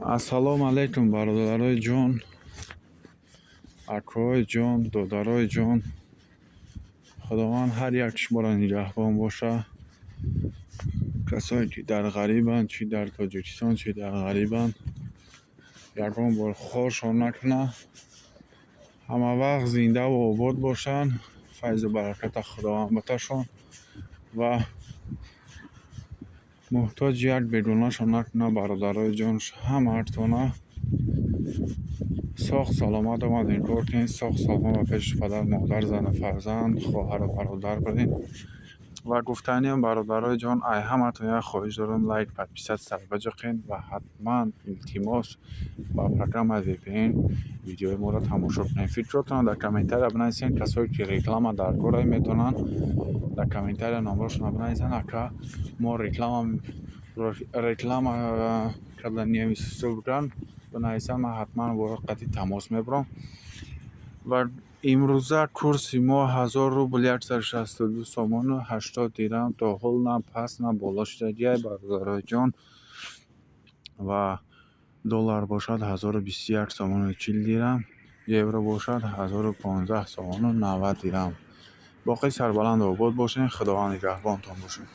Ассалому алайкум, бародарои ҷон, акои ҷон, додарои ҷон. Худованд ҳар як шуморо нигаҳбон боша. Касое ки дар ғарибанд, чӣ дар Тоҷикистон, чӣ дар ғарибанд, ягон бор хоршон накунад. Ҳамавақт зиндаву обод бошанд. Файзу бараката Худованд баташон ва муҳтоҷи як бегонашон накунад. Бародарои ҷон, ҳамаатона соғ саломат омадем кор кунед, соғ саломат ба пеши падар, модар, зану фарзанд, хоҳару бародар баред. Ва гуфтаниам, бародарои ҷон, ай ҳаматон як хоҳиш дорам: лайк, подписаться баҷоқед ва ҳатман, илтимос, ба программаи VPN видеои моро тамошо кунед. Фикротонро дар комментария бинависед. Касое ки реклама дар кора, метавонанд дар комментария номрошонро бинависанд: «Ака, мо реклама карданием», бинависанд, ман ҳатман бо қати тамос мебарам. Ва имрӯза курси мо 1000 рубл 162 сомону 80 дирам. То ҳол на паст, на боло шудагиай, бародарои ҷон. Ва доллар бошад 1021 сомону 40 дирам, евро бошад 1015 сомону 90 дирам. Боқӣ сарбаланду обод бошед, Худованд нигаҳбонтон бошад.